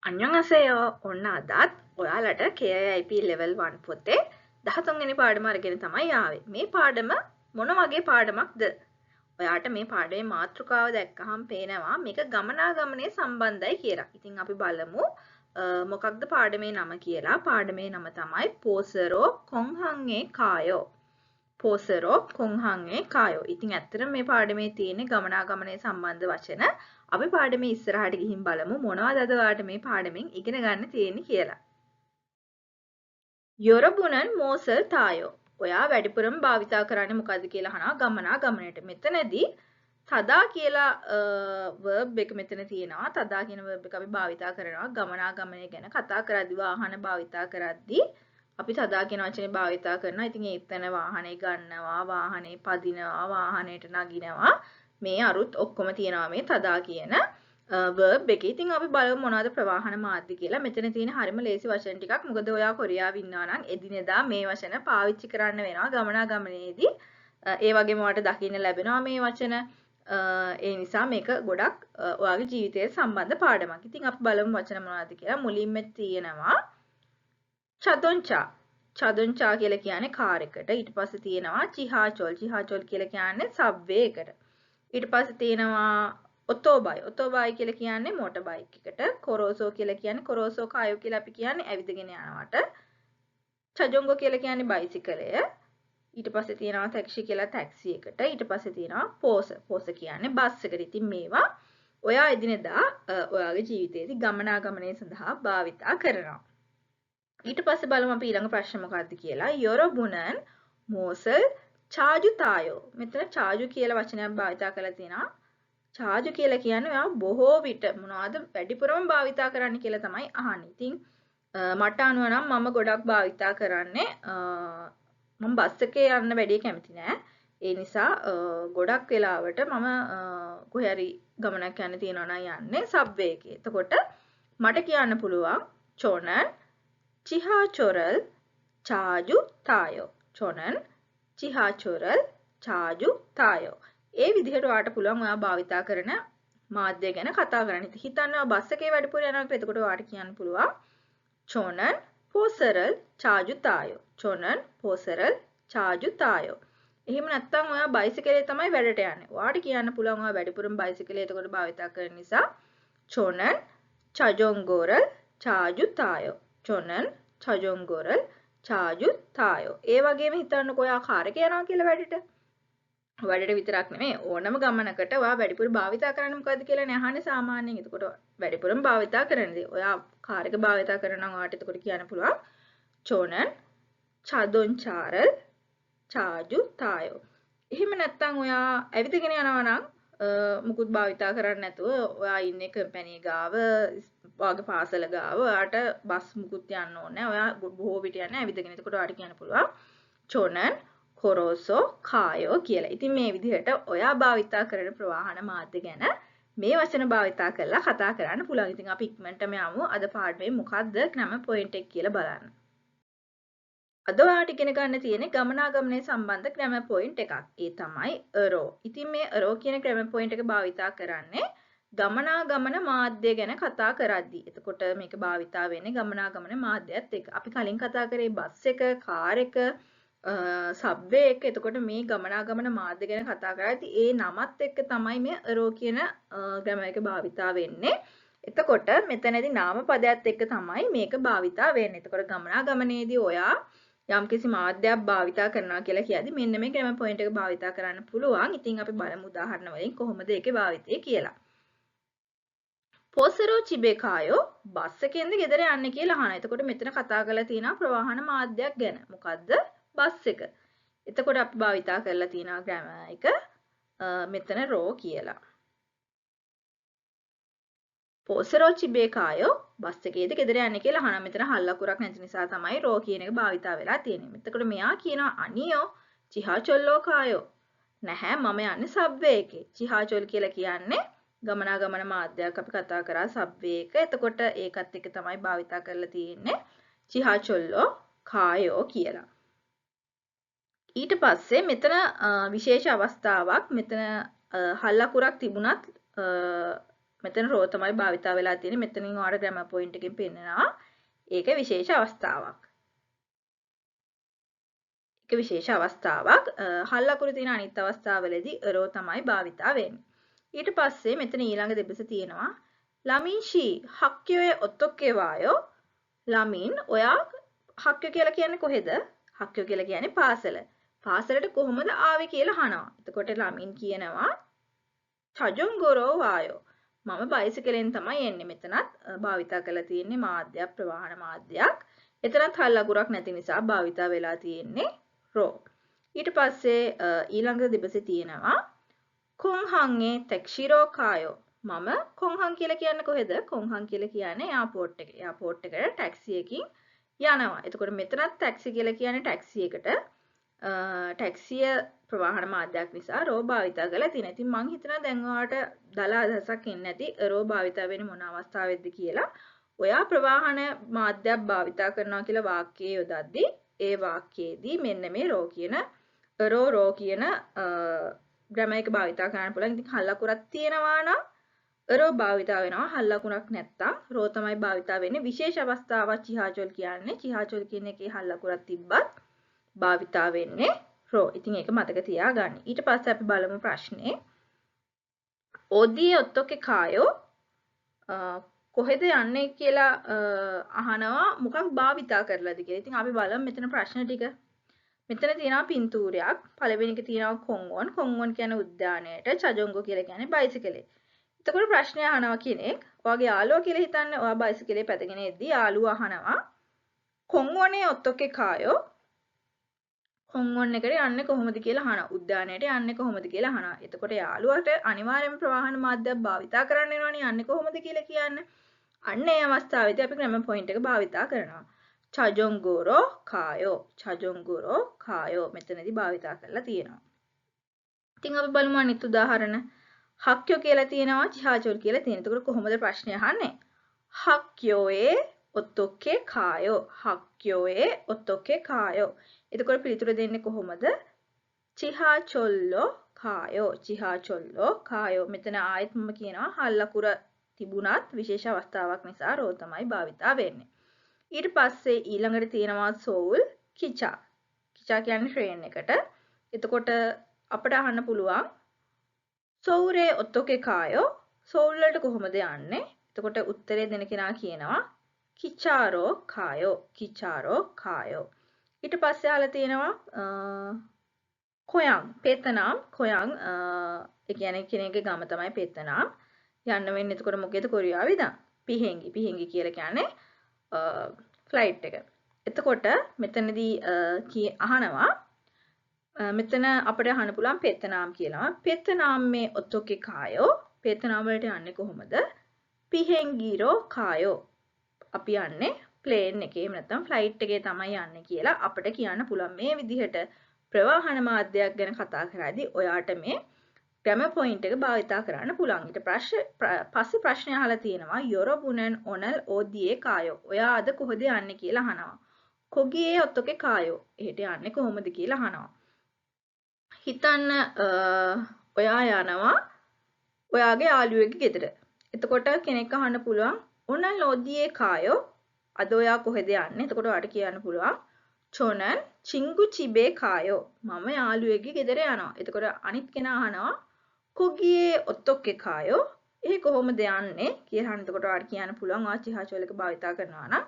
안녕하세요. ඔන්න අදත් ඔයාලට KIIP level 1 පොතේ 13 වෙනි පාඩම අරගෙන තමයි ආවේ. මේ පාඩම මොන වගේ පාඩමක්ද? ඔයාට මේ පාඩමේ මාතෘකාව දැක්කහම පේනවා මේක ගමනාගමනය සම්බන්ධයි කියලා. ඉතින් අපි බලමු මොකක්ද පාඩමේ නම කියලා. පාඩමේ නම තමයි පෝසරෝ කොන්හංගේ කායෝ. පෝසරෝ කොන්හංගේ කායෝ. ඉතින් ඇත්තටම මේ පාඩමේ තියෙන ගමනාගමනය සම්බන්ධ වචන අපි පාඩමේ ඉස්සරහට ගිහින් බලමු මොනවද අද ඔයාලට මේ පාඩමෙන් ඉගෙන ගන්න තියෙන්නේ කියලා. යොරබුනන් මෝසල් තායෝ. ඔයා වැඩිපුරම භාවිතා කරන්නේ මොකද්ද කියලා අහනවා ගමනාගමනයට. මෙතනදී තදා කියලා verb එක මෙතන තියෙනවා. තදා කියන verb එක අපි භාවිතා කරනවා ගමනාගමනය ගැන කතා කරද්දී, වාහන භාවිතා කරද්දී අපි තදා කියන වචනේ භාවිතා කරනවා. ඉතින් එතන වාහනේ ගන්නවා, වාහනේ පදිනවා, වාහනේට නගිනවා. මේ අරුත් ඔක්කොම තියෙනවා මේ තදා කියන verb එකේ. ඉතින් අපි බලමු මොනවද ප්‍රවාහන මාධ්‍ය කියලා. මෙතන තියෙන හරිම ලේසි වචන ටිකක්. මොකද ඔයා කොරියාවේ ඉන්නවා නම් එදිනෙදා මේ වචන පාවිච්චි කරන්න වෙනවා ගමනාගමනයේදී. ඒ වගේම ඔයාට දකින්න ලැබෙනවා මේ වචන. ඒ නිසා මේක ගොඩක් ඔයාගේ ජීවිතයට සම්බන්ධ පාඩමක්. ඉතින් අපි බලමු වචන මොනවද කියලා. මුලින්ම තියෙනවා චදොංචා. චදොංචා කියලා කියන්නේ කාර් එකට. ඊට පස්සේ තියෙනවා චිහාචොල්. චිහාචොල් කියලා කියන්නේ සබ්වේ එකට. ඊට පස්සේ තියෙනවා ඔතෝබයි. ඔතෝබයි කියලා කියන්නේ මෝටර් බයික් එකට. කොරෝසෝ කියලා කියන්නේ කොරෝසෝ කායෝ කියලා අපි කියන්නේ ඇවිදගෙන යනවට. චජොංගෝ කියලා කියන්නේ බයිසිකලය. ඊට පස්සේ තියෙනවා ටැක්සි කියලා ටැක්සි එකට. ඊට පස්සේ තියෙනවා පෝස. පෝස කියන්නේ බස් එකට. ඉතින් මේවා ඔයා එදිනෙදා ඔයාගේ ජීවිතයේදී ගමනාගමනය සඳහා භාවිතා කරනවා. ඊට පස්සේ බලමු අපි ඊළඟ ප්‍රශ්න මොකක්ද කියලා. යොරබුනන් මෝසල් චාජු තායෝ. මෙතන චාජු කියලා වචනයක් භාවිතා කරලා තියෙනවා. චාජු කියලා කියන්නේ ඔයා බොහෝ විට මොනවද වැඩිපුරම භාවිතා කරන්නේ කියලා තමයි අහන්නේ. ඉතින් මට අනුව නම් මම ගොඩක් භාවිතා කරන්නේ මම බස් එකේ යන්න වැඩි කැමති නෑ. ඒ නිසා ගොඩක් වෙලාවට මම කොහේ හරි ගමනක් යන්න තියෙනවා නම් යන්නේ සබ්වේ එකේ. එතකොට මට කියන්න පුළුවන් චොනන් චිහාචොරල් චාජු තායෝ. චොනන් චිහාචොරල් චාජු තායෝ. ඒ විදිහට ඔයාට පුළුවන් ඔයා භාවිතා කරන මාධ්‍ය ගැන කතා කරන්න. ඉතින් හිතන්න ඔයා බස් එකේ වැඩිපුර යනවා කියලා. එතකොට ඔයාට කියන්න පුළුවන් චොනන් පෝසරල් චාජු තායෝ. චොනන් පෝසරල් චාජු තායෝ. එහෙම නැත්නම් ඔයා බයිසිකලේ තමයි වැඩට යන්නේ. ඔයාට කියන්න පුළුවන් ඔයා වැඩිපුරම බයිසිකලේ එතකොට භාවිතා කරන නිසා චොනන් චජොංගොරල් චාජු තායෝ. චොනන් චජොංගොරල් චාජු තායෝ. ඒ වගේම හිතන්නකෝ ඔයා කාර් එකේ යනවා කියලා වැඩට. වැඩට විතරක් නෙමෙයි ඕනම ගමනකට ඔයා වැඩිපුර භාවිතා කරන්නේ මොකද්ද කියලා නේ අහන්නේ සාමාන්‍යයෙන්. එතකොට වැඩිපුරම භාවිතා කරන දේ. ඔයා කාර් එක භාවිතා කරනවා නම් ඔයාට එතකොට කියන්න පුළුවන් චොනන් චදොංචාරල් චාජු තායෝ. එහෙම නැත්නම් ඔයා ඇවිදගෙන යනවා නම් මුකුත් භාවිතා කරන්නේ නැතුව ඔයා ඉන්නේ කම්පැනි ගාව, ඔයාගේ පාසල ගාව, ඔයාට බස් මුකුත් යන්න ඕනේ නැහැ. ඔයා බොහෝ විට යන්නේ ඇවිදගෙන. එතකොට ඔයාට කියන්න පුළුවන් චොනන් කොරෝසෝ කායෝ කියලා. ඉතින් මේ විදිහට ඔයා භාවිතා කරන ප්‍රවාහන මාධ්‍ය ගැන මේ වචන භාවිතා කරලා කතා කරන්න පුළුවන්. ඉතින් අපි ඉක්මනටම යමු අද පාඩමේ මොකද්ද ග්‍රැමර් පොයින්ට් එක කියලා බලන්න. අද ඔයාට ඉගෙන ගන්න තියෙන්නේ ගමනාගමනය සම්බන්ධ ග්‍රැමර් පොයින්ට් එකක්. ඒ තමයි අරෝ. ඉතින් මේ අරෝ කියන ග්‍රැමර් පොයින්ට් එක භාවිතා කරන්නේ ගමනාගමන මාධ්‍ය ගැන කතා කරද්දී. එතකොට මේක භාවිතා වෙන්නේ ගමනාගමන මාධ්‍යයත් එක්ක. අපි කලින් කතා කරේ බස් එක, කාර් එක, සබ්වේ එක. එතකොට මේ ගමනාගමන මාධ්‍ය ගැන කතා කරද්දී ඒ නමත් එක්ක තමයි මේ අරෝ කියන ග්‍රැමර් එක භාවිතා වෙන්නේ. එතකොට මෙතනදී නාම පදයක් එක්ක තමයි මේක භාවිතා වෙන්නේ. එතකොට ගමනාගමනයේදී ඔයා යම්කිසි මාධ්‍යයක් භාවිතා කරනවා කියලා කියද්දි මෙන්න මේ ග්‍රැමර් පොයින්ට් එක භාවිතා කරන්න පුළුවන්. ඉතින් අපි බලමු උදාහරණ වලින් කොහොමද ඒකේ භාවිතය කියලා. පෝසරෝ චිබේ කායෝ බස් එකෙන්ද ගෙදර යන්නේ කියලා අහනවා. එතකොට මෙතන කතා කරලා තියෙනවා ප්‍රවාහන මාධ්‍යයක් ගැන. මොකද්ද? බස් එක. එතකොට අපි භාවිතා කරලා තියෙනවා ග්‍රැමර් එක මෙතන රෝ කියලා. පෝසරෝ චිබේ කායෝ බස් එකේද ගෙදර යන්නේ කියලා අහනවා. මෙතන හල් අකුරක් නැති නිසා තමයි රෝ කියන එක භාවිතා වෙලා තියෙන්නේ. එතකොට මෙයා කියනවා අනියෝ චිහාචොල්ලෝ කායෝ. නැහැ මම යන්නේ සබ්වේ එකේ. චිහාචොල් කියලා කියන්නේ ගමනාගමන මාධ්‍යයක් අපි කතා කරා සබ්වේ එක. එතකොට ඒකත් එක්ක තමයි භාවිතා කරලා තියෙන්නේ චිහාචොල්ලෝ කායෝ කියලා. ඊට පස්සේ මෙතන විශේෂ අවස්ථාවක්. මෙතන හල් අකුරක් තිබුණත් මෙතන රෝ තමයි භාවිතා වෙලා තියෙන්නේ. මෙතනින් ඔයාලට ග්‍රැමර් පොයින්ට් එකකින් පෙන්නනවා. ඒක විශේෂ අවස්ථාවක්. ඒක විශේෂ අවස්ථාවක්. හල් අකුරු තියෙන අනිත් අවස්ථාවලදී රෝ තමයි භාවිතා වෙන්නේ. ඊට පස්සේ මෙතන ඊළඟ දෙබස තියෙනවා ළමින් 씨 학교에 어떻게 와요? ළමින් ඔයා 학교 කියලා කියන්නේ කොහෙද? 학교 කියලා කියන්නේ පාසල. පාසලට කොහොමද ආවේ කියලා අහනවා. එතකොට ළමින් කියනවා 자전거로 와요. මම බයිසිකලෙන් තමයි එන්නේ. මෙතනත් භාවිතා කරලා තියෙන්නේ මාධ්‍යයක්, ප්‍රවාහන මාධ්‍යයක්. එතනත් හල් අකුරක් නැති නිසා භාවිතා වෙලා තියෙන්නේ රෝ. ඊට පස්සේ ඊළඟ දෙබසේ තියෙනවා 콩항에 택시로 가요. මම 콩항 කියලා කියන්නේ කොහෙද? 콩항 කියලා කියන්නේ එයාපෝට් එක. එයාපෝට් එකට ටැක්සි එකකින් යනවා. එතකොට මෙතනත් ටැක්සි කියලා කියන්නේ ටැක්සි එකට. ටැක්සිය ප්‍රවාහන මාධ්‍යයක් නිසා රෝ භාවිතා කරලා තියෙනවා. ඉතින් මං හිතනවා දැන් ඔයාලට දල අදහසක් එන්නේ නැති රෝ භාවිතා වෙන්නේ මොන අවස්ථාවෙද්ද කියලා. ඔයා ප්‍රවාහන මාධ්‍යයක් භාවිතා කරනවා කියලා වාක්‍යයේ යොදද්දී ඒ වාක්‍යයේදී මෙන්න මේ රෝ කියන රෝ රෝ කියන ග්‍රැමර් එක භාවිතා කරන්න පුළුවන්. ඉතින් හල් අකුරක් තියෙනවා නම් රෝ භාවිතා වෙනවා. හල් අකුරක් නැත්තම් රෝ තමයි භාවිතා වෙන්නේ. විශේෂ අවස්ථාවක් චිහාචොල් කියන්නේ. චිහාචොල් කියන එකේ හල් අකුරක් තිබ්බත් භාවිතා වෙන්නේ රෝ. ඉතින් ඒක මතක තියාගන්න. ඊට පස්සේ අපි බලමු ප්‍රශ්නේ. 어디에 어떻게 가요? කොහෙද යන්නේ කියලා අහනවා මොකක් භාවිතා කරලාද කියලා. ඉතින් අපි බලමු මෙතන ප්‍රශ්න ටික. මෙතන තියෙනවා පින්තූරයක්. පළවෙනි එක තියෙනවා කොන්ගොන්. කොන්ගොන් කියන්නේ උද්‍යානයට, චජොංගෝ කියලා කියන්නේ බයිසිකලේ. එතකොට ප්‍රශ්නය අහනවා කෙනෙක්. ඔයාගේ යාළුවා කියලා හිතන්න ඔයා බයිසිකලේ පැදගෙන එද්දී යාළුවා අහනවා කොන්ගොනේ 어떻게 가요? කොන්ගොන් එකට යන්නේ කොහොමද කියලා අහනවා. උද්‍යානයට යන්නේ කොහොමද කියලා අහනවා. එතකොට යාළුවාට අනිවාර්යයෙන්ම ප්‍රවාහන මාධ්‍යයක් භාවිතා කරන්න වෙනවනේ යන්නේ කොහොමද කියලා කියන්න. අන්න ඒ අවස්ථාවේදී අපි ග්‍රැමර් පොයින්ට් එක භාවිතා කරනවා. 자전거로 가요. 자전거로 가요. මෙතනදී භාවිතා කරලා තියෙනවා. ඉතින් අපි බලමු අනිත් උදාහරණ. 학교 කියලා තියෙනවා, 지하철 කියලා තියෙනවා. එතකොට කොහොමද ප්‍රශ්නය අහන්නේ? 학교에 어떻게 가요? 학교에 어떻게 가요? එතකොට පිළිතුර දෙන්නේ කොහොමද? 지하철로 가요. 지하철로 가요. මෙතන ආයෙත් මම කියනවා හල් අකුර තිබුණත් විශේෂ අවස්ථාවක් නිසා රෝ තමයි භාවිතා වෙන්නේ. ඊට පස්සේ ඊළඟට තියෙනවා සෝල් කිචා. කිචා කියන්නේ ට්‍රේන් එකට. එතකොට අපිට අහන්න පුළුවන් සෝරේ ඔතෝකේ කායෝ, සෝල් වලට කොහොමද යන්නේ? එතකොට උත්තරේ දෙන කෙනා කියනවා කිචාරෝ කායෝ, කිචාරෝ කායෝ. ඊට පස්සේ අහලා තියෙනවා කොයන්, පෙතනම්, කොයන් ඒ කියන්නේ කෙනෙක්ගේ ගම තමයි පෙතනම්. යන්න වෙන්නේ එතකොට මොකේද? කොරියාවේ ඉඳන්. පිහෙංගි, පිහෙංගි කියලා කියන්නේ ෆ්ලයිට් එක. එතකොට මෙතනදී අහනවා මෙතන අපිට අහන්න පුළුවන් පෙතනාම් කියලා. පෙතනාම් මේ ඔතෝකේ කායෝ, පෙතනාම් වලට යන්නේ කොහොමද? පිහෙංගිරෝ කායෝ. අපි යන්නේ ප්ලේන් එකේ එහෙම නැත්නම් ෆ්ලයිට් එකේ තමයි යන්නේ කියලා අපිට කියන්න පුළුවන්. මේ විදිහට ප්‍රවාහන මාධ්‍යයක් ගැන කතා කරද්දී ඔයාට මේ ග්‍රැමර් පොයින්ට් එක භාවිතා කරන්න පුළුවන්. ඊට පස්සේ ප්‍රශ්නය අහලා තියෙනවා යොරොබුනන් ඔනල් ඕදියේ කායෝ. ඔයා අද කොහෙද යන්නේ කියලා අහනවා. කොගියේ ඔතෝකේ කායෝ. එහෙට යන්නේ කොහොමද කියලා අහනවා. හිතන්න ඔයා යනවා ඔයාගේ යාළුවෙක්ගේ ගෙදර. එතකොට කෙනෙක් අහන්න පුළුවන් ඔනල් ඕදියේ කායෝ. අද ඔයා කොහෙද යන්නේ? එතකොට ඔයාට කියන්න පුළුවන් චොනන් චිංගු චිබේ කායෝ. මම යාළුවෙක්ගේ ගෙදර යනවා. එතකොට අනිත් කෙනා අහනවා කොගියේ ඔතෝකේ කායෝ. එහෙ කොහොමද යන්නේ කියලා අහන. එතකොට ඔයාට කියන්න පුළුවන් ඔයා චිහාචොල් එක භාවිතා කරනවා නම්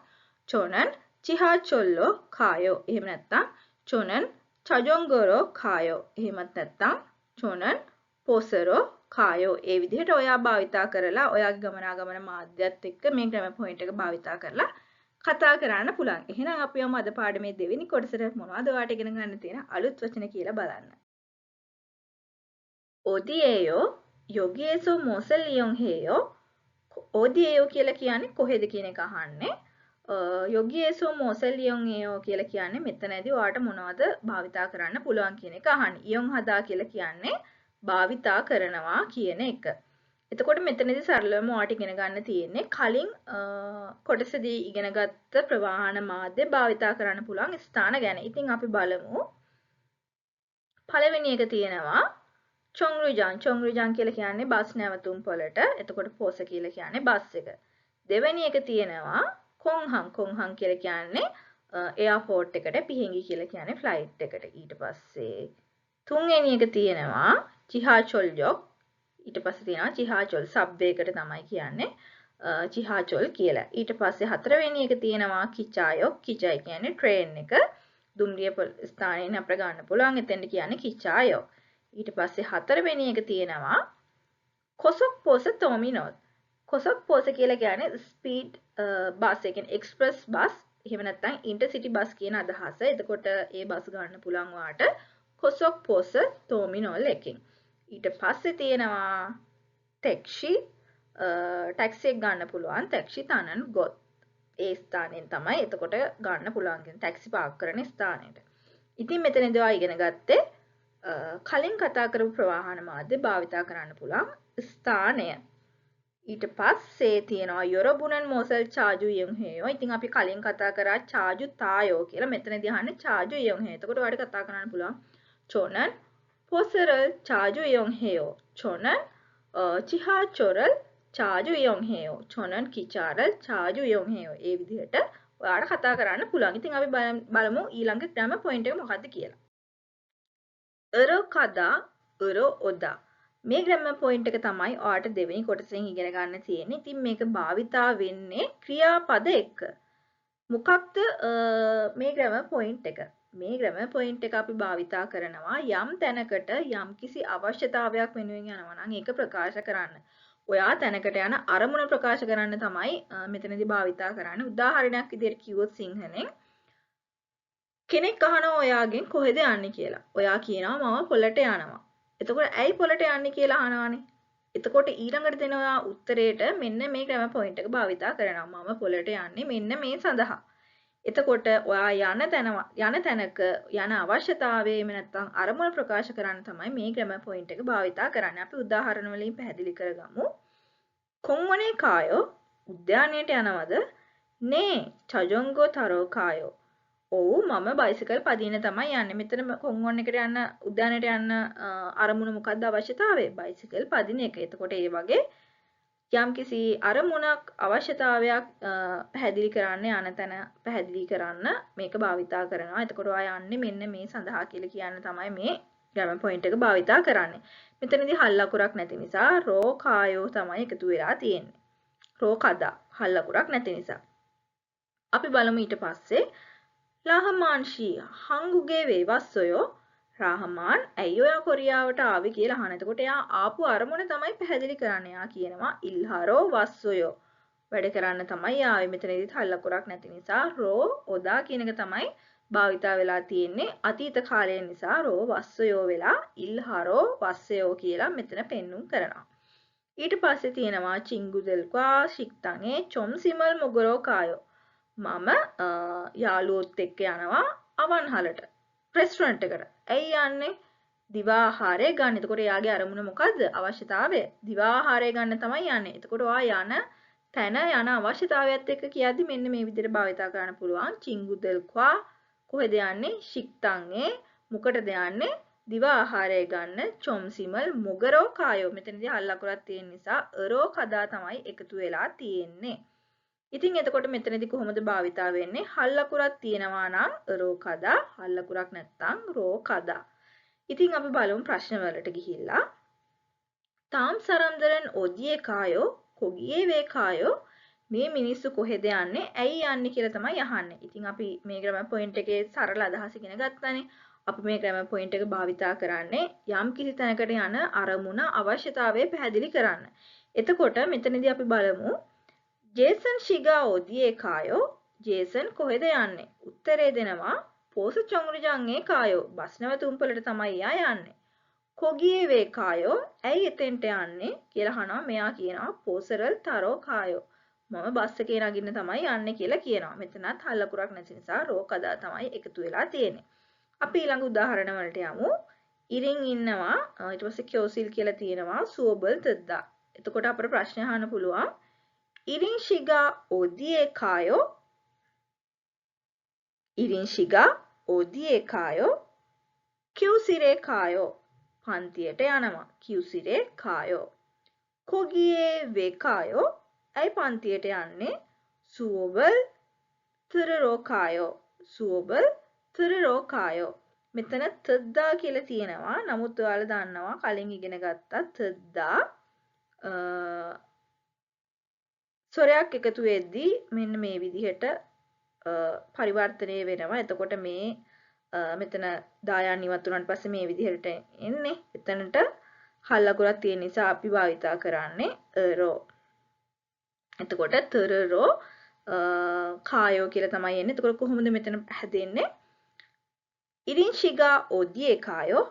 චොනන් චිහාචොල්ලෝ කායෝ. එහෙම නැත්නම් චොනන් චජොංගරෝ කායෝ. එහෙමත් නැත්නම් චොනන් පොසරෝ කායෝ. ඒ විදිහට ඔයා භාවිතා කරලා ඔයාගේ ගමනාගමන මාධ්‍යත් එක්ක මේ ග්‍රැමර් පොයින්ට් එක භාවිතා කරලා කතා කරන්න පුළුවන්. එහෙනම් අපි යමු අද පාඩමේ දෙවෙනි කොටසට මොනවද ඔයාට ඉගෙන ගන්න තියෙන අලුත් වචන කියලා බලන්න. 어디에요? 여기에서 무엇을 이용해요? 어디에요 කියලා කියන්නේ කොහෙද කියන එක අහන්නේ. 여기에서 무엇을 이용해요 කියලා කියන්නේ මෙතනදී ඔයාට මොනවද භාවිතා කරන්න පුළුවන් කියන එක අහන්නේ. 이용하다 කියලා කියන්නේ භාවිතා කරනවා කියන එක. එතකොට මෙතනදී සරලවම ඔයාට ඉගෙන ගන්න තියෙන්නේ කලින් කොටසදී ඉගෙනගත්ත ප්‍රවාහන මාධ්‍ය භාවිතා කරන්න පුළුවන් ස්ථාන ගැන. ඉතින් අපි බලමු. පළවෙනි එක තියෙනවා චොංරුජාන්. චොංරුජාන් කියලා කියන්නේ බස් නැවතුම් පොළට. එතකොට පොස කියලා කියන්නේ බස් එක. දෙවෙනි එක තියෙනවා කොන්හං. කොන්හං කියලා කියන්නේ එයාපෝට් එකට. පිහිඟි කියලා කියන්නේ ෆ්ලයිට් එකට. ඊට පස්සේ තුන්වෙනි එක තියෙනවා චිහාචොල් යොක්. ඊට පස්සේ තියෙනවා චිහාචොල් සබ්වේ එකට තමයි කියන්නේ චිහාචොල් කියලා. ඊට පස්සේ හතරවෙනි එක තියෙනවා කිචායොක්. කිචායි කියන්නේ ට්‍රේන් එක. දුම්රිය ස්ථානයෙන් අපිට ගන්න පුළුවන්. එතෙන්ට කියන්නේ කිචායොක්. ඊට පස්සේ හතරවෙනි එක තියෙනවා කොසොක් පොස ටර්මිනල්. කොසොක් පොස කියලා කියන්නේ ස්පීඩ් බස්, ඒ කියන්නේ එක්ස්ප්‍රස් බස්, එහෙම නැත්නම් ඉන්ටර්සිටි බස් කියන අදහස. එතකොට ඒ බස් ගන්න පුළුවන් වාට කොසොක් පොස ටර්මිනල් එකෙන්. ඊට පස්සේ තියෙනවා ටැක්සි, ටැක්සි එක ගන්න පුළුවන් ටැක්සි තනන් ගොත්. ඒ ස්ථානයෙන් තමයි එතකොට ගන්න පුළුවන් කියන්නේ ටැක්සි පාක් කරන ස්ථානයට. ඉතින් මෙතනදී ඔයා ඉගෙන ගත්තේ කලින් කතා කරපු ප්‍රවාහන මාධ්‍ය භාවිතා කරන්න පුළුවන් ස්ථානය. ඊට පස්සේ තියෙනවා යොරබුනන් මෝසල් චාජු යොන්හේයෝ. ඉතින් අපි කලින් කතා කරා චාජු තායෝ කියලා. මෙතනදී අහන්නේ චාජු යොන්හේයෝ. එතකොට ඔයාලට කතා කරන්න පුළුවන් චොනන් පොසරල් චාජු යොන්හේයෝ. චොනන් චිහාචොරල් චාජු යොන්හේයෝ. චොනන් කිචාරල් චාජු යොන්හේයෝ. ඒ විදිහට ඔයාලට කතා කරන්න පුළුවන්. ඉතින් අපි බලමු ඊළඟ ග්‍රැමර් පොයින්ට් එක මොකද්ද කියලා. අරෝ කදා අරෝ ඔදා. මේ ග්‍රැමර් පොයින්ට් එක තමයි ඔයාලට දෙවෙනි කොටසෙන් ඉගෙන ගන්න තියෙන්නේ. ඉතින් මේක භාවිතා වෙන්නේ ක්‍රියාපද එක්ක. මොකක්ද මේ ග්‍රැමර් පොයින්ට් එක? මේ ග්‍රැමර් පොයින්ට් එක අපි භාවිතා කරනවා යම් තැනකට යම් කිසි අවශ්‍යතාවයක් වෙනුවෙන් යනවා නම් ඒක ප්‍රකාශ කරන්න. ඔයා තැනකට යන අරමුණ ප්‍රකාශ කරන්න තමයි මෙතනදී භාවිතා කරන්නේ. උදාහරණයක් විදිහට කිව්වොත් සිංහලෙන් කෙනෙක් අහනවා ඔයාගෙන් කොහෙද යන්නේ කියලා. ඔයා කියනවා මම පොළට යනවා. එතකොට ඇයි පොළට යන්නේ කියලා අහනවානේ. එතකොට ඊළඟට දෙන ඔයා උත්තරේට මෙන්න මේ ග්‍රැමර් පොයින්ට් එක භාවිතා කරනවා. මම පොළට යන්නේ මෙන්න මේ සඳහා. එතකොට ඔයා යන තැනක යන අවශ්‍යතාවය එහෙම නැත්නම් අරමුණ ප්‍රකාශ කරන්න තමයි මේ ග්‍රැමර් පොයින්ට් එක භාවිතා කරන්නේ. අපි උදාහරණ වලින් පැහැදිලි කරගමු. කොන්වනේ කායෝ උද්‍යානයට යනවද? නේ චජොංගෝ තරෝ කායෝ. ඔව් මම බයිසිකල් පදින්න තමයි යන්නේ. මෙතන කොන්වන් එකට යන්න උද්‍යානයට යන්න අරමුණ මොකද්ද අවශ්‍යතාවය? බයිසිකල් පදින එක. එතකොට ඒ වගේ යම්කිසි අරමුණක් අවශ්‍යතාවයක් පැහැදිලි කරන්න යන තැන පැහැදිලි කරන්න මේක භාවිතා කරනවා. එතකොට ඔයා යන්නේ මෙන්න මේ සඳහා කියලා කියන්න තමයි මේ ග්‍රැමර් පොයින්ට් එක භාවිතා කරන්නේ. මෙතනදී හල් අකුරක් නැති නිසා රෝ කායෝ තමයි එකතු වෙලා තියෙන්නේ. රෝ කදා හල් අකුරක් නැති නිසා. අපි බලමු ඊට පස්සේ රාහමාන් ෂී හංගුගේ වේවස්සොයෝ. රාහමාන් ඇයි ඔයා කොරියාවට ආවේ කියලා අහන. එතකොට එයා ආපු අරමුණ තමයි පැහැදිලි කරන්නේ. එයා කියනවා ඉල්හරෝ වස්සොයෝ. වැඩ කරන්න තමයි ආවේ. මෙතනදිත් හල් අකුරක් නැති නිසා රෝ ඔදා කියන එක තමයි භාවිතා වෙලා තියෙන්නේ. අතීත කාලය නිසා රෝ වස්සොයෝ වෙලා ඉල්හරෝ වස්සයෝ කියලා මෙතන පෙන්눔 කරනවා. ඊට පස්සේ තියෙනවා චිංගුදෙල්කා ශික්තංගේ චොම්සිමල් මොගරෝ කායෝ. මම යාළුවොත් එක්ක යනවා අවන්හලට රෙස්ටොරන්ට් එකට. ඇයි යන්නේ? දිවා ආහාරය ගන්න. එතකොට එයාගේ අරමුණ මොකද්ද? අවශ්‍යතාවය. දිවා ආහාරය ගන්න තමයි යන්නේ. එතකොට ඔයා යන තැන යන අවශ්‍යතාවයත් එක්ක කියද්දි මෙන්න මේ විදිහට භාවිතා කරන්න පුළුවන්. චිංගුදෙල්කා කොහෙද යන්නේ? ශික්තංගේ මොකටද යන්නේ? දිවා ආහාරය ගන්න. චොම්සිමල් මොගරෝ කායෝ. මෙතනදී හල් අකුරක් තියෙන නිසා අරෝ කදා තමයි එකතු වෙලා තියෙන්නේ. ඉතින් එතකොට මෙතනදී කොහොමද භාවිතා වෙන්නේ? හල් අකුරක් තියෙනවා නම් රෝ කදා, හල් අකුරක් නැත්නම් රෝ කදා. ඉතින් අපි බලමු ප්‍රශ්න වලට ගිහිල්ලා. තාම් සරම්දරන් ඔදියේ කායෝ කොගියේ වේ කායෝ. මේ මිනිස්සු කොහෙද යන්නේ? ඇයි යන්නේ කියලා තමයි අහන්නේ. ඉතින් අපි මේ ග්‍රැමර් පොයින්ට් එකේ සරල අදහස ඉගෙන ගත්තානේ. අපි මේ ග්‍රැමර් පොයින්ට් එක භාවිතා කරන්නේ යම් කිසි තැනකට යන අරමුණ අවශ්‍යතාවය පැහැදිලි කරන්න. එතකොට මෙතනදී අපි බලමු ජේසන් ෂිගා ඔදියේ කායෝ. ජේසන් කොහෙද යන්නේ? උත්තරේ දෙනවා පෝස චොංගුරුජන්ගේ කායෝ. බස් නැවතුම්පලට තමයි එයා යන්නේ. කොගියේ වේ කායෝ. ඇයි එතෙන්ට යන්නේ කියලා අහනවා. මෙයා කියනවා පෝසරල් තරෝ කායෝ. මම බස් එකේ නගින්න තමයි යන්නේ කියලා කියනවා. මෙතනත් හල් අකුරක් නැති නිසා රෝ කදා තමයි එකතු වෙලා තියෙන්නේ. අපි ඊළඟ උදාහරණ වලට යමු. ඉරින් ඉන්නවා. ඊට පස්සේ කියෝසිල් කියලා තියෙනවා සුවබල් තද්දා. එතකොට අපිට ප්‍රශ්න අහන්න පුළුවන්. ඉරින් ෂිගා ඔදියේ කායෝ. ඉරින් ෂිගා ඔදියේ කායෝ. කියුසිරේ කායෝ. පන්තියට යනවා. කියුසිරේ කායෝ. කොගියේ වේ කායෝ. ඇයි පන්තියට යන්නේ? සුවබල් තුරරෝ කායෝ. සුවබල් තුරරෝ කායෝ. මෙතන තද්දා කියලා තියෙනවා. නමුත් ඔයාලා දන්නවා කලින් ඉගෙන ගත්තා තද්දා ස්වරයක් එකතු වෙද්දී මෙන්න මේ විදිහට පරිවර්තනය වෙනවා. එතකොට මේ මෙතන දායන් ඉවත් වුණාට පස්සේ මේ විදිහට එන්නේ. එතනට හල් අකුරක් තියෙන නිසා අපි භාවිතා කරන්නේ රෝ. එතකොට තරරෝ කායෝ කියලා තමයි එන්නේ. එතකොට කොහොමද මෙතන හැදෙන්නේ? ඉරින්ෂිගා ඔදියේ කායෝ,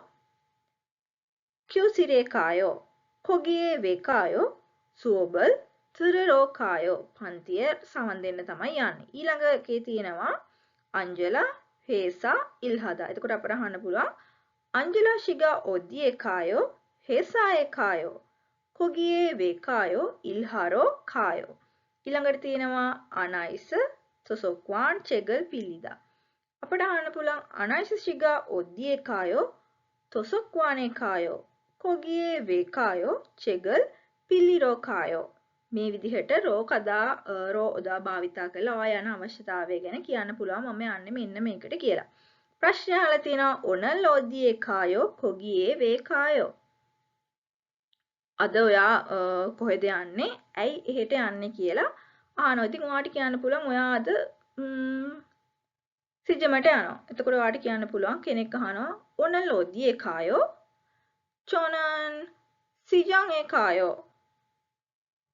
කියුසිරේ කායෝ, කොගියේ වේ කායෝ, සුවබල් තුරරෝ කායෝ. පන්තිය සමන් දෙන්න තමයි යන්නේ. ඊළඟ එකේ තියෙනවා අංජලා හේසා ඉල්හදා. එතකොට අපට අහන්න පුළුවන් අංජලා ශිගා ඔදියේ කායෝ, හේසා ඒ කායෝ, කොගියේ වේ කායෝ, ඉල්හරෝ කායෝ. ඊළඟට තියෙනවා අනයිස සොසොක්වාන් චෙගල් පිලිදා. අපට අහන්න පුළුවන් අනයිස ශිගා ඔදියේ කායෝ, තොසොක්වානේ කායෝ, කොගියේ වේ කායෝ, චෙගල් පිලිරෝ කායෝ. මේ විදිහට රෝ කදා රෝ ඔදා භාවිතා කරලා ඔයා යන අවශ්‍යතාවය ගැන කියන්න පුළුවන් මම යන්නේ මෙන්න මේකට කියලා. ප්‍රශ්නය අහලා තියෙනවා ඔනල් ඔදියේ කායෝ, කොගියේ වේ කායෝ. අද ඔයා කොහෙද යන්නේ? ඇයි එහෙට යන්නේ කියලා අහනවා. ඉතින් ඔයාට කියන්න පුළුවන් ඔයා අද සිජමට යනවා. එතකොට ඔයාට කියන්න පුළුවන් කෙනෙක් අහනවා ඔනල් ඔදියේ කායෝ, චොනන් සිජං ඒ කායෝ,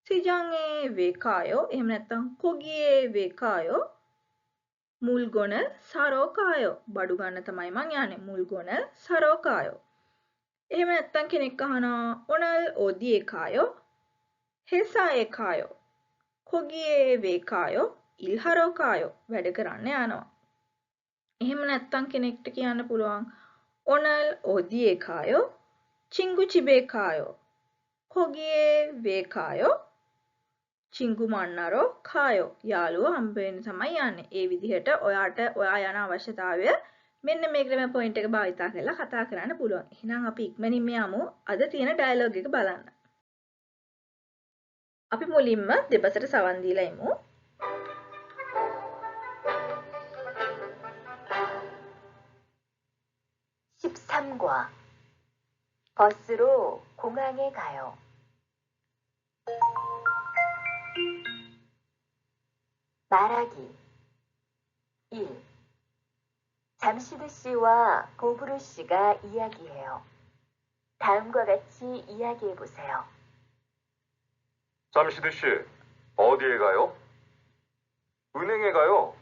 සිජං ඒ වේ කායෝ, එහෙම නැත්නම් කොගියේ වේ කායෝ, මුල්ගොන සරෝ කායෝ. බඩු ගන්න තමයි මං යන්නේ. මුල්ගොන සරෝ කායෝ. එහෙම නැත්නම් කෙනෙක් අහනවා ඔනල් ඔදියේ කායෝ, හෙසා ඒ කායෝ, කොගියේ වේ කායෝ, ඉල්හරෝ කායෝ. වැඩ කරන්න යනවා. එහෙම නැත්නම් කෙනෙක්ට කියන්න පුළුවන් ඔනල් ඔදියේ කායෝ, චිංගු චිබේ කායෝ, කොගියේ වේ කායෝ, චිංගු මන්නරෝ කායෝ. යාළුවෝ හම්බ වෙන්න තමයි යන්නේ. ඒ විදිහට ඔයාට ඔයා යන අවශ්‍යතාවය මෙන්න මේ ග්‍රැමර් පොයින්ට් එක භාවිතා කරලා කතා කරන්න පුළුවන්. එහෙනම් අපි ඉක්මනින්ම යමු අද තියෙන ඩයලොග් එක බලන්න. අපි මුලින්ම දෙබසට සවන් දීලා ඉමු. 13과 버스로 공항에 가요. 말하기 1. 잠시드 씨와 보브루 씨가 이야기해요. 다음과 같이 이야기해 보세요. 잠시드 씨, 어디에 가요? 은행에 가요.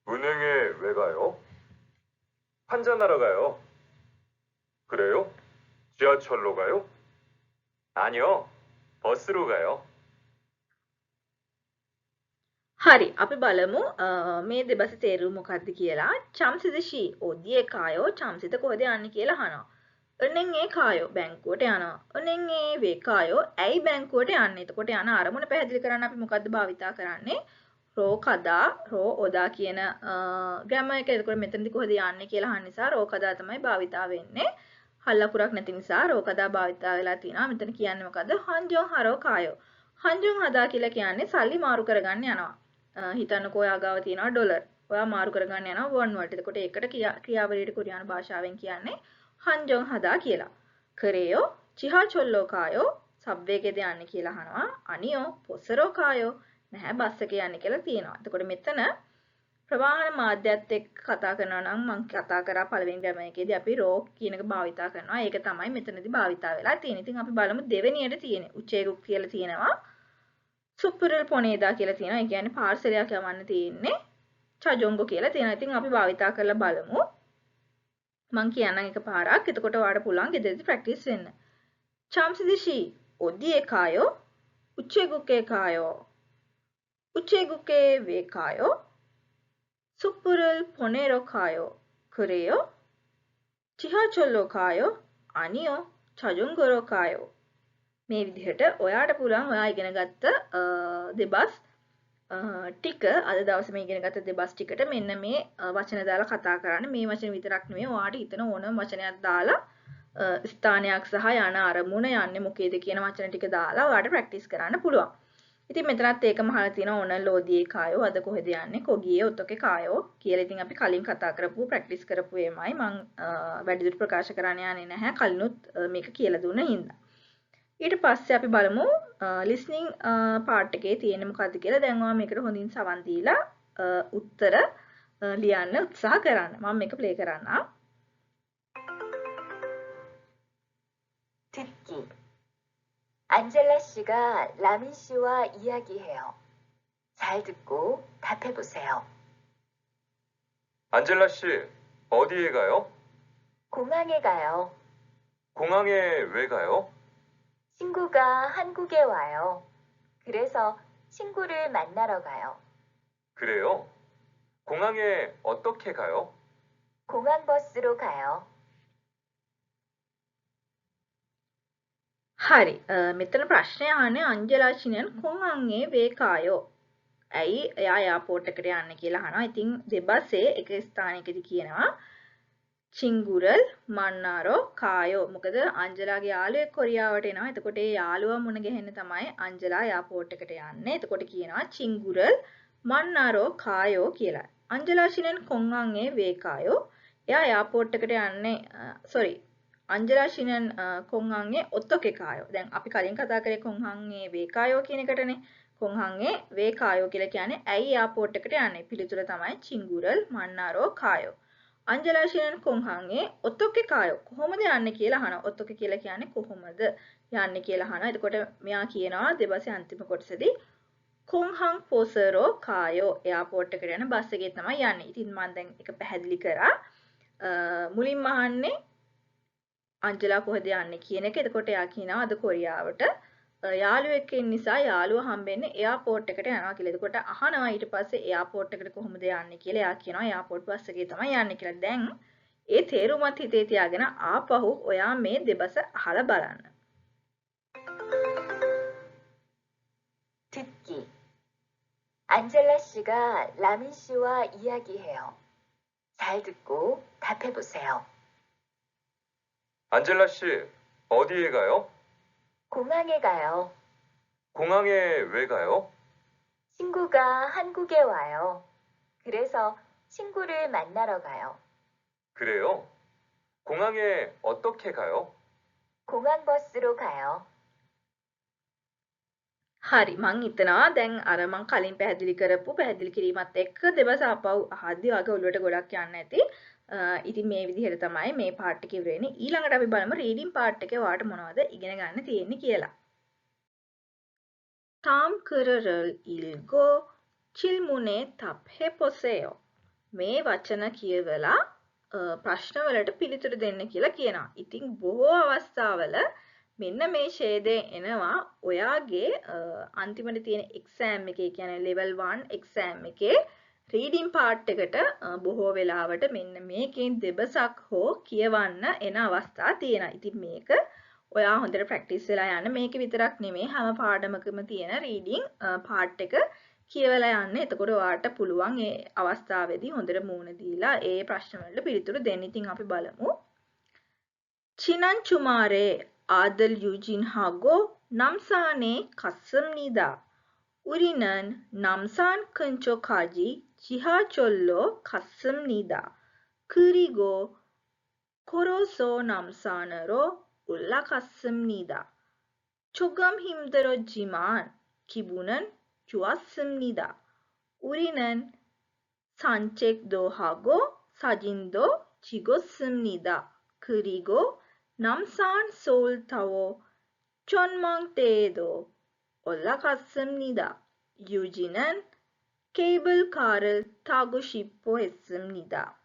은행에 왜 가요? 환전하러 가요. 그래요? 지하철로 가요? 아니요, 버스로 가요. හරි, අපි බලමු මේ දෙබස තේරුම මොකක්ද කියලා. චම්සිද ෂී ඔදියේ කායෝ, චම්සිද කොහෙද යන්නේ කියලා අහනවා. 은행 ඒ කායෝ, බැංකුවට යනවා. 은행 ඒ වේ කායෝ, ඇයි බැංකුවට යන්නේ? එතකොට යන අරමුණ පැහැදිලි කරන්න අපි මොකද්ද භාවිතා කරන්නේ? රෝ කදා රෝ ඔදා කියන ග්‍රැමර් එක. එතකොට මෙතනදි කොහෙද යන්නේ කියලා අහන නිසා රෝ කදා තමයි භාවිතා වෙන්නේ. හල් අකුරක් නැති නිසා රෝ කදා භාවිතා වෙලා තියෙනවා. මෙතන කියන්නේ මොකද්ද? හන්ජොන් හරෝ කායෝ. හන්ජොන් හදා කියලා කියන්නේ සල්ලි මාරු කරගන්න යනවා. හිතන්නකෝ ඔයා ගාව තියෙනවා ඩොලර්. ඔයා මාරු කරගන්න යනවා වොන් වලට. එතකොට ඒකට ක්‍රියාවලියට කොරියානු භාෂාවෙන් කියන්නේ හන්ජොන් හදා කියලා. කරේයෝ චිහාචොල්ලෝ කායෝ, සබ්වේ එකේද යන්නේ කියලා අහනවා. අනියෝ පොසරෝ කායෝ, නැහැ බස් එකේ යන්නේ කියලා තියෙනවා. එතකොට මෙතන ප්‍රවාහන මාධ්‍යත් එක්ක කතා කරනවා නම් මං කතා කරා පළවෙනි ග්‍රැමර් එකේදී අපි රෝ කියන එක භාවිතා කරනවා. ඒක තමයි මෙතනදී භාවිතා වෙලා තියෙන්නේ. ඉතින් අපි බලමු දෙවෙනියට තියෙන්නේ. උචේගුක් කියලා තියෙනවා. සුප්පුරල් පොනේදා කියලා තියෙනවා. ඒ කියන්නේ පාර්සලයක් යවන්න තියෙන්නේ. චජොංගෝ කියලා තියෙනවා. ඉතින් අපි භාවිතා කරලා බලමු. මං කියන්නම් එකපාරක්. එතකොට ඔයාලට පුළුවන් ගෙදරදී ප්‍රැක්ටිස් වෙන්න. චම්සිදිෂි ඔදියේ කායෝ, උචේගුකේ කායෝ, උචේගුකේ වේ කායෝ, ሱප්පුරල් පොනේරෝ කායෝ, 그래요? 지하철로 가요? 아니요, 자전거로 가요. මේ විදිහට ඔයාට පුළුවන් ඔයා ඉගෙන ගත්ත දෙබස් ටික අද දවසේ මේ ඉගෙන ගත්ත දෙබස් ටිකට මෙන්න මේ වචන දාලා කතා කරන්න. මේ වචන විතරක් නෙමෙයි ඔයාට හිතන ඕනම වචනයක් දාලා ස්ථානයක් සහ යන අරමුණ යන්නේ මොකේද කියන වචන ටික දාලා ඔයාලට ප්‍රැක්ටිස් කරන්න පුළුවන්. ඉතින් මෙතනත් ඒකම අහලා තියෙනවා ඕන ලෝදියේ කායෝ අද කොහෙද යන්නේ කොගියේ ඔතොකේ කායෝ කියලා. ඉතින් අපි කලින් කතා කරපු ප්‍රැක්ටිස් කරපු ඒමයි මං වැඩිදුර ප්‍රකාශ කරන්න යන්නේ නැහැ කලිනුත් මේක කියලා දුන්න හින්දා. ඊට පස්සේ අපි බලමු ලිස්නින් පාර්ට් එකේ තියෙන්නේ මොකද්ද කියලා. දැන් ඔයා මේකට හොඳින් සවන් දීලා උත්තර ලියන්න උත්සාහ කරන්න. මම මේක ප්ලේ කරන්නම්. 듣기. 안젤라 씨가 라민 씨와 이야기해요. 잘 듣고 답해 보세요. 안젤라 씨, 어디에 가요? 공항에 가요. 공항에 왜 가요? 친구가 한국에 와요. 그래서 친구를 만나러 가요. 그래요? 공항에 어떻게 가요? 공항버스로 가요. හරි. මෙතන ප්‍රශ්නය අහන්නේ අංජලා චිනන් කොහාන්ගේ වේකායෝ. ඇයි එයා එයාපෝට් එකට යන්නේ කියලා අහනවා. ඉතින් දෙබසේ එක ස්ථානයකදී කියනවා චිංගුරල් මන්නාරෝ කායෝ. මොකද අංජලාගේ යාළුවෙක් කොරියාවට එනවා. එතකොට ඒ යාළුවා මුණ ගැහෙන්න තමයි අංජලා එයාපෝට් එකට යන්නේ. එතකොට කියනවා චිංගුරල් මන්නාරෝ කායෝ කියලා. අංජලා චිනන් කොහාන්ගේ වේකායෝ. එයා එයාපෝට් එකට යන්නේ සෝරි අංජලා ශිනන් කොන්හන්ගේ ඔත්තොකේ කායෝ. දැන් අපි කලින් කතා කරේ කොන්හන්ගේ වේකායෝ කියන එකටනේ. කොන්හන්ගේ වේකායෝ කියලා කියන්නේ ඇයි එයාපෝට් එකට යන්නේ? පිළිතුර තමයි චිංගුරල් මන්නාරෝ කායෝ. අංජලා ශිනන් කොන්හන්ගේ ඔත්තොකේ කායෝ කොහොමද යන්නේ කියලා අහනවා. ඔත්තොකේ කියලා කියන්නේ කොහොමද යන්නේ කියලා අහනවා. එතකොට මෙයා කියනවා දෙබසේ අන්තිම කොටසේදී කොන්හන් පොසරෝ කායෝ එයාපෝට් එකට යන බස් එකේ තමයි යන්නේ. ඉතින් මම දැන් ඒක පැහැදිලි කරා. මුලින්ම අහන්නේ අංජලා කොහෙද යන්නේ කියන එක. එතකොට එයා කියනවා අද කොරියාවට යාළුවෙක් ඉන්න නිසා යාළුවා හම්බෙන්නේ එයාපෝට් එකට යනවා කියලා. එතකොට අහනවා ඊට පස්සේ එයාපෝට් එකට කොහොමද යන්නේ කියලා. එයා කියනවා එයාපෝට් බස් එකේ තමයි යන්නේ කියලා. දැන් ඒ තේරුමත් හිතේ තියාගෙන ආපහු ඔයා මේ දෙබස අහලා බලන්න. 듣기. 안젤라 씨가 라민 씨와 이야기해요. 잘 듣고 답해 보세요. 안젤라 씨, 어디에 가요? 공항에 가요. 공항에 왜 가요? 친구가 한국에 와요. 그래서 친구를 만나러 가요. 그래요? 공항에 어떻게 가요? 공항버스로 가요. හරි මං හිතනවා දැන් අර මං කලින් පැහැදිලි කරපු පැහැදිලි කිරීමත් එක්ක දෙබස ආපහු අහද්දි වගේ ඔළුවට ගොඩක් යන්න ඇති. ඉතින් මේ විදිහට තමයි මේ පාර්ට් එක ඉවර වෙන්නේ. ඊළඟට අපි බලමු රීඩින් පාර්ට් එකේ ඔයාලට මොනවද ඉගෙන ගන්න තියෙන්නේ කියලා. තාම් කරරල් ඉල්ගෝ චිල්මුනේ තප්හෙ පොසේයෝ. මේ වචන කියවලා ප්‍රශ්න වලට පිළිතුරු දෙන්න කියලා කියනවා. ඉතින් බොහෝ අවස්ථාවල මෙන්න මේ ඡේදය එනවා ඔයාගේ අන්තිමට තියෙන එක්සෑම් එකේ, කියන්නේ ලෙවල් 1 එක්සෑම් එකේ රීඩින් පාර්ට් එකට බොහෝ වෙලාවට මෙන්න මේකෙන් දෙබසක් හෝ කියවන්න එන අවස්ථා තියෙනවා. ඉතින් මේක ඔයා හොඳට ප්‍රැක්ටිස් වෙලා යන්න. මේක විතරක් නෙමෙයි හැම පාඩමකම තියෙන රීඩින් පාර්ට් එක කියවලා යන්න. එතකොට ඔයාට පුළුවන් ඒ අවස්ථාවේදී හොඳට මූණ දීලා ඒ ප්‍රශ්න වලට පිළිතුරු දෙන්න. ඉතින් අපි බලමු. චිනන් චුමාරේ ආදල් යුජින් හාගෝ නම්සානේ කස්සම්නිදා 우리는 남산 근처까지 지하철로 갔습니다. 그리고 걸어서 남산으로 올라갔습니다. 조금 힘들었지만 기분은 좋았습니다. 우리는 산책도 하고 사진도 찍었습니다. 그리고 남산 서울타워 전망대에도 올라갔습니다. 유진은 케이블카를 타고 싶어 했습니다.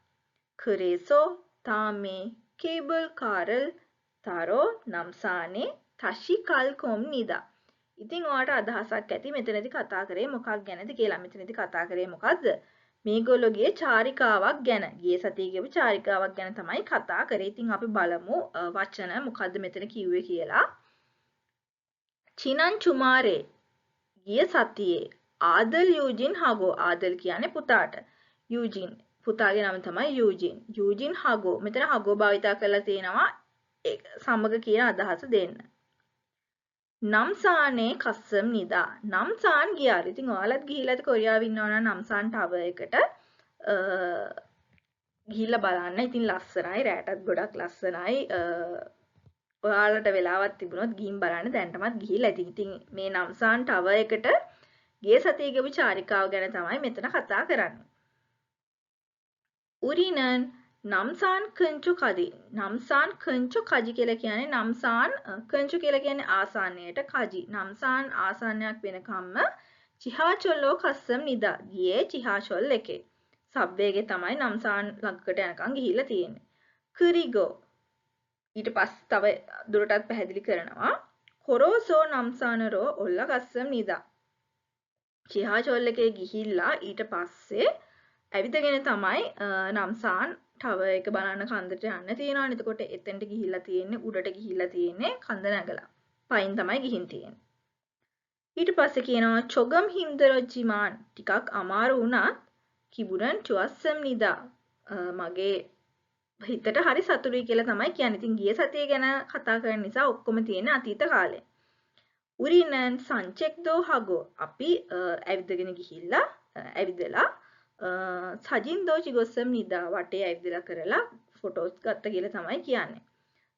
그래서 다음에 케이블카를 타러 남산에 다시 갈 겁니다. ඉතින් ඔයාට අදහසක් ඇති මෙතනදි කතා කරේ මොකක් ගැනද කියලා. මෙතනදි කතා කරේ මොකද්ද? මේගොල්ලෝ ගියේ චාරිකාවක් ගැන. ගිය සතියේ ගියපු චාරිකාවක් ගැන තමයි කතා කරේ. ඉතින් අපි බලමු වචන මොකද්ද මෙතන කිව්වේ කියලා. චිනන් චුමාරේ ගිය සතියේ ආදල් යූජින් හගෝ. ආදල් කියන්නේ පුතාට. යූජින් පුතාගේ නම තමයි යූජින්. යූජින් හගෝ. මෙතන හගෝ භාවිතා කරලා තියෙනවා සමග කියන අදහස දෙන්න. නම්සානේ කස්සම් නිදා. නම්සාන් ගියාලු. ඉතින් ඔයාලත් ගිහිල්ලා ඇති කොරියාවේ ඉන්නවා නම් නම්සාන් ටවර් එකට ගිහිල්ලා බලන්න. ඉතින් ලස්සනයි, රැටත් ගොඩක් ලස්සනයි. ඔයාලට වෙලාවක් තිබුණොත් ගිහින් බලන්න. දැනටමත් ගිහිල්ලා ඇති. ඉතින් මේ නම්සාන් ටවර් එකට ගිය සතියේ ගියපු චාරිකාව ගැන තමයි මෙතන කතා කරන්නේ. උරිනන් නම්සාන් කංචු කදි. නම්සාන් කංචු කජි කියලා කියන්නේ නම්සාන් කංචු කියලා කියන්නේ ආසන්නයට කජි. නම්සාන් ආසන්නයක් වෙනකම්ම චිහාචොල්ලෝ කස්සම් නිදා. ගියේ චිහාචොල් එකේ. සබ්වේ එකේ තමයි නම්සාන් ළඟකට යනකම් ගිහිල්ලා තියෙන්නේ. ක්‍රිගෝ ඊට පස්සේ තව දුරටත් පැහැදිලි කරනවා. කොරෝසෝ නම්සානරෝ ඔල්ල කස්සම් නිදා. චිහාචොල් එකේ ගිහිල්ලා ඊට පස්සේ ඇවිදගෙන තමයි නම්සාන් ටවර් එක බලන්න කන්දට යන්න තියෙනවානේ. එතකොට එතෙන්ට ගිහිල්ලා තියෙන්නේ උඩට ගිහිල්ලා තියෙන්නේ කන්ද නැගලා. පයින් තමයි ගිහින් තියෙන්නේ. ඊට පස්සේ කියනවා චොගම් හිම්දරොජ්ජිමාන් ටිකක් අමාරු වුණත් කිබුරන් චුවස්සම් නිදා. මගේ හිතට හරි සතුටුයි කියලා තමයි කියන්නේ. ඉතින් ගිය සතිය ගැන කතා කරන නිසා ඔක්කොම තියෙන අතීත කාලේ. උරිනන් සංචෙක්දෝ හගෝ අපි ඇවිදගෙන ගිහිල්ලා ඇවිදලා සජින්දෝ චිගොස්සම් නිදා වටේ ඇවිදලා කරලා ෆොටෝස් ගත්ත කියලා තමයි කියන්නේ.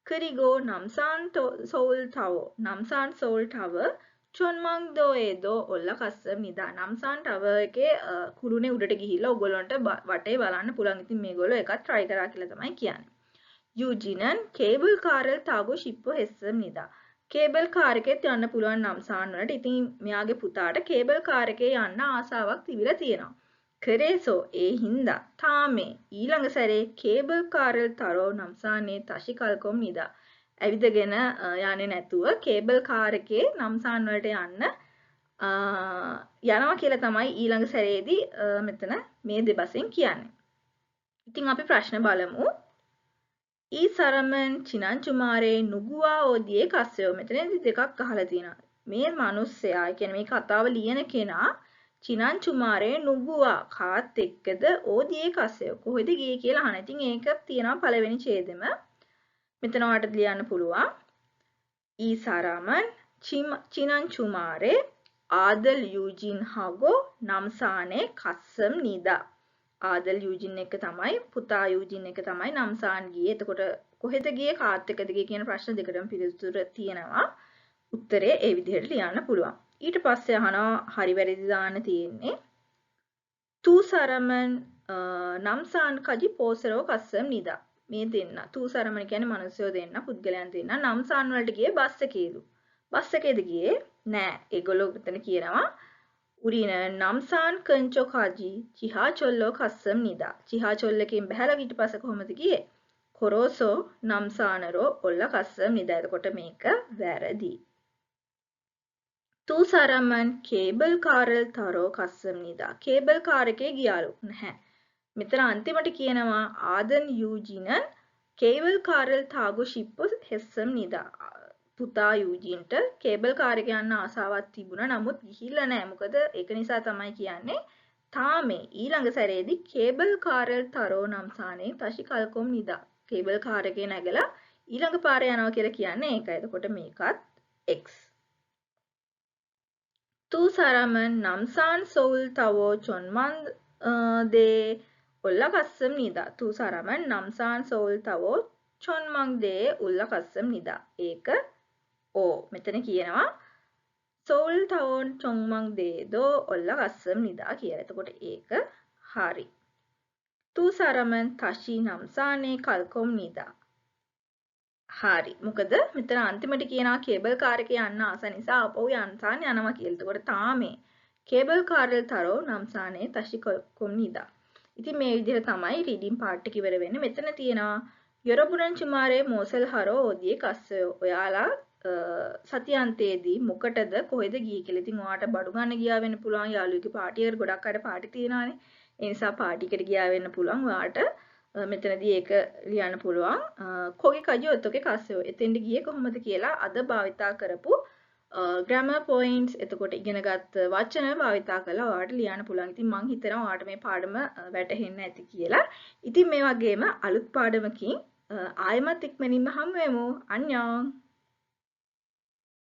ක්‍රිගෝ නම්සාන් සෝල් ටවර් නම්සාන් සෝල් ටවර් චොන්මං දෝ ඔල්ල කස්සම් නිදා. නම්සාන් ටවර් එකේ කුළුනේ උඩට ගිහිල්ලා ඔයගොල්ලන්ට වටේ බලන්න පුළුවන්. ඉතින් මේගොල්ලෝ එකත් try කරා කියලා තමයි කියන්නේ. යුජිනන් කේබල් කාරල් තාගෝ ෂිප්පෝ හෙස්සම් නිදා. කේබල් කාර් එකෙත් යන්න පුළුවන් නම්සාන් වලට. ඉතින් මෙයාගේ පුතාට කේබල් කාර් එකේ යන්න ආසාවක් තිබිලා තියෙනවා. කරේසෝ ඒ හින්දා තාමේ ඊළඟ සැරේ කේබල් කාරල් තරෝ නම්සානේ තෂි කල්කොම් නිදා. ඇවිදගෙන යන්නේ නැතුව කේබල් කාර් එකේ නම්සාන් වලට යන්න යනවා කියලා තමයි ඊළඟ සැරේදී මෙතන මේ දෙබසෙන් කියන්නේ. ඉතින් අපි ප්‍රශ්න බලමු. ඊ සරමන් චිනංචුමාරේ නුගුවා ඕදියේ කස්සයෝ. මෙතනදී දෙකක් අහලා තියෙනවා. මේ මිනිස්සයා, ඒ කියන්නේ මේ කතාව ලියන කෙනා චිනංචුමාරේ නුගුවා කාත් එක්කද ඕදියේ කස්සයෝ කොහෙද ගියේ කියලා අහන. ඉතින් ඒක තියෙනවා පළවෙනි ඡේදෙම. මෙතන ඔයාලට ලියන්න පුළුවන්. ඊ සරමන් චිනංචුමාරේ ආදල් යූජින් හගෝ නම්සානේ කස්සම් නිදා. ආදල් යූජින් එක තමයි පුතා යූජින් එක තමයි නම්සාන් ගියේ. එතකොට කොහෙද ගියේ කාත් එක්කද ගියේ කියන ප්‍රශ්න දෙකටම පිළිතුර තියෙනවා. උත්තරේ ඒ විදිහට ලියන්න පුළුවන්. ඊට පස්සේ අහනවා හරි වැරදි දාන්න තියෙන්නේ. තු සරමන් නම්සාන් කජි පෝසරෝ කස්සම් නිදා. මේ දෙන්න තු සරමන් කියන්නේ මිනිස්සුયો දෙන්න පුද්ගලයන් දෙන්න නම්සාන් වලට ගියේ බස් එකේලු. බස් එකේද ගියේ නෑ. ඒගොල්ලෝ මෙතන කියනවා උරින නම්සාන් කංචෝ කාජි චිහාචොල්ලෝ කස්සම් නිදා. චිහාචොල් එකෙන් බහැලා ඊට පස්සේ කොහොමද ගියේ? කොරෝසෝ නම්සානරෝ ඔල්ල කස්සම් නිදා. එතකොට මේක වැරදි. තු සරමන් කේබල් කාරල් තරෝ කස්සම් නිදා. කේබල් කාර් එකේ ගියාලු නැහැ. මෙතන අන්තිමට කියනවා ආදන් යූජිනන් කේබල් කාරල් තාගෝ ෂිප්පෝ හෙස්සම් නිදා. පුතා යූජින්ට කේබල් කාර් එක යන්න ආසාවක් තිබුණා. නමුත් ගිහිල්ලා නැහැ. මොකද ඒක නිසා තමයි කියන්නේ තාමේ ඊළඟ සැරේදී කේබල් කාරල් තරෝ නම්සානේ තෂි කල්කොම් නිදා. කේබල් කාර් එකේ නැගලා ඊළඟ පාර යනවා කියලා කියන්නේ ඒකයි. එතකොට මේකත් X. තු සරමන් නම්සාන් සෝල් තවෝ චොන්මන් දේ ඔල්ල කස්සම් නිදා. තු සරමන් නම්සාන් සෝල් තවෝ චොන්මන් දේ උල්ල කස්සම් නිදා. ඒක ඕ මෙතන කියනවා සෝල් තවෝන් චොන්මන් දේ දෝ ඔල්ල කස්සම් නිදා කියලා. එතකොට ඒක හරි. තු සරමන් තෂි නම්සානේ කල්කොම් නිදා. හරි. මොකද මෙතන අන්තිමට කියනවා කේබල් කාර් එකේ යන්න ආස නිසා ආපහු යන්සාන් යනවා කියලා. එතකොට තාමේ කේබල් කාරල් තරෝ නම්සානේ තෂි කල්කොම් නිදා. ඉතින් මේ විදිහට තමයි රීඩින් පාර්ට් එක ඉවර වෙන්නේ. මෙතන තියෙනවා යොරබුරන් චුමාරේ මෝසල් හරෝ ඕදියේ කස්සයෝ. ඔයාලා සතියන්තයේදී මොකටද කොහෙද ගියේ කියලා. ඉතින් ඔයාට බඩු ගන්න ගියා වෙන්න පුළුවන්. යාළුවෙක්ගේ පාටි එකට ගොඩක් අයට පාටි තියෙනවානේ. ඒ නිසා පාටි එකට ගියා වෙන්න පුළුවන්. ඔයාට මෙතනදී ඒක ලියන්න පුළුවන්. කොගේ කජි ඔතෝගේ කස්සයෝ. එතෙන්ට ගියේ කොහොමද කියලා අද භාවිතා කරපු ග්‍රැමර් පොයින්ට්ස් එතකොට ඉගෙනගත්ත වචන භාවිතා කරලා ඔයාට ලියන්න පුළුවන්. ඉතින් මං හිතනවා ඔයාට මේ පාඩම වැටහෙන්න ඇති කියලා. ඉතින් මේ වගේම අලුත් පාඩමකින් ආයෙමත් ඉක්මනින්ම හමු වෙමු. අන්‍යොං.